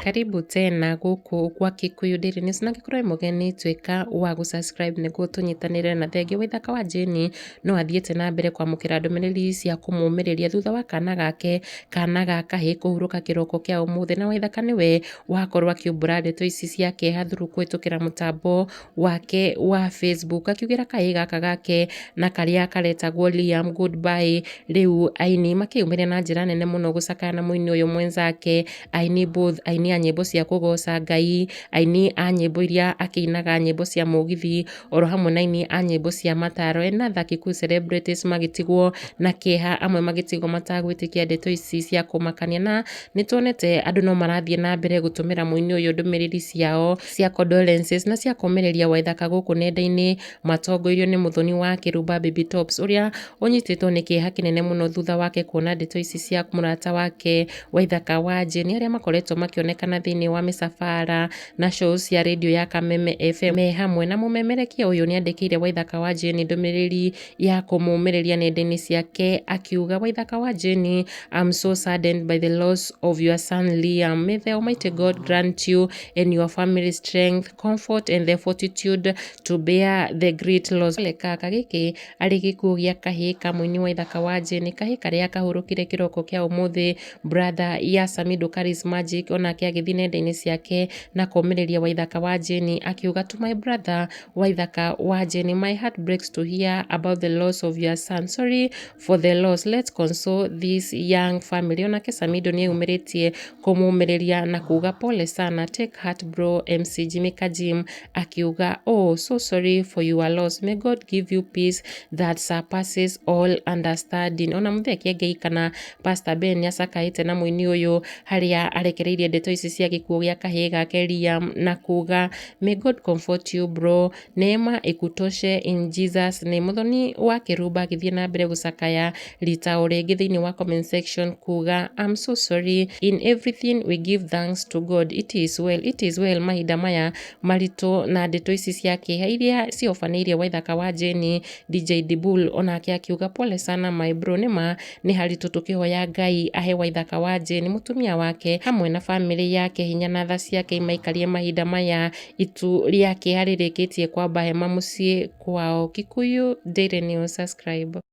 Karibu tena gũkũ kwa Kikuyu Daily News, na angĩkorwo wĩ mũgeni tuĩka wa gũ-subscribe nĩguo tũnyitanĩre. Na thengia Waithaka wa Jane no athiĩte na mbere kwamũkĩra ndũmĩrĩri cia kũmũmĩrĩria thutha wa kana gake, kana ga kahĩĩ, kũhurũka kĩroko kĩa ũmũthĩ. Na Waithaka nĩwe wakorwo akiumbũra ndeto ici cia kĩeha through kũhĩtũkĩra mũtambo wake wa Facebook, akiugĩra kahĩĩ gaka gake na karĩa karetagwo Liam goodbye. Rĩu aini makĩyumĩria na njĩra nene mũno gũcakaya na mũini ũyũ mwenzake, aini both aini a nyĩmbo cia kũgoca Ngai, aini a nyĩmbo iria akĩinaga nyĩmbo cia mũgithi, oro hamwe na aini a nyĩmbo cia mataro, and other Kikuyu celebrities magĩtigwo na kĩeha, amwe magĩtigwo matagwĩtĩkia ndeto ici cia kũmakania. Na nĩ tuonete andũ no marathiĩ na mbere gũtũmĩra mũini ũyũ ndũmĩrĩri ciao cia condolences na cia kũmĩrĩria Waithaka gũkũ nenda-inĩ, matongoirio nĩ mũthoni wa Kĩrumba Baby Tops, ũrĩa ũnyitĩtwo nĩ kĩeha kĩnene mũno thutha wake kuona ndeto ici cia mũrata wake Waithaka wa Jane, arĩa makoretwo makĩonekana thĩinĩ wa mĩcabara na shows cia radio ya Kameme FM me hamwe. Na mũmemerekia ũyũ nĩ andĩkĩire Waithaka wa Jane ndũmĩrĩri ya kũmũmĩrĩria nenda-inĩ ciake akiuga, "Waithaka wa Jane, I'm so saddened by the loss of your son Liam. May the Almighty God grant you and your family strength, comfort and the fortitude to bear the great loss." Kaka gĩkĩ arĩ gĩkuũ gĩa kahĩĩ ka mũini Waithaka wa Jane, kahĩĩ karĩa kahurũkire kĩroko kĩa ũmũthĩ. Brother ya Samido Karis Magic onake agĩthiĩ nenda-inĩ ciake na kũmĩrĩria Waithaka wa Jane akiuga, "To my brother Waithaka wa Jane, my heart breaks to hear about the loss of your son. Sorry for the loss. Let's console this young family." Onake Samido nĩ eyumĩrĩtie kũmũmĩrĩria na kuga, "Pole sana, take heart bro." MC Jimmy Kajim akiuga, "Oh, so sorry for your loss. May God give you peace that surpasses all understanding." Ona Mũthee Kĩengei kana Pastor Ben nĩ acakaĩte na mũini ũyũ, harĩa arekereirie ndeto ici cia gĩkuũ gĩa kahĩĩ gake Liam na kuga, "May God comfort you bro, neema ikutoshe in Jesus name." Mũthoni wa Kĩrumba agĩthiĩ na mbere gũcakaya rita o rĩngĩ thĩinĩ wa comment section kuga, "I'm so sorry. In everything we give thanks to God. It is well, it is well." Mahinda maya maritũ na ndeto ici cia kĩeha iria ciobanĩirie Waithaka wa Jane, DJ Dibul onake akiuga, "Pole sana my bro, nĩma nĩ haritũ, tũkĩhoya Ngai ahe Waithaka wa Jane, mũtumia wake hamwe na bamĩrĩ yake hinya na tha ciake imaikarie mahinda maya itu rĩa kĩeha rĩrĩkĩtie kwamba hema mũciĩ kwao. Kikuyu Daily News, subscribe.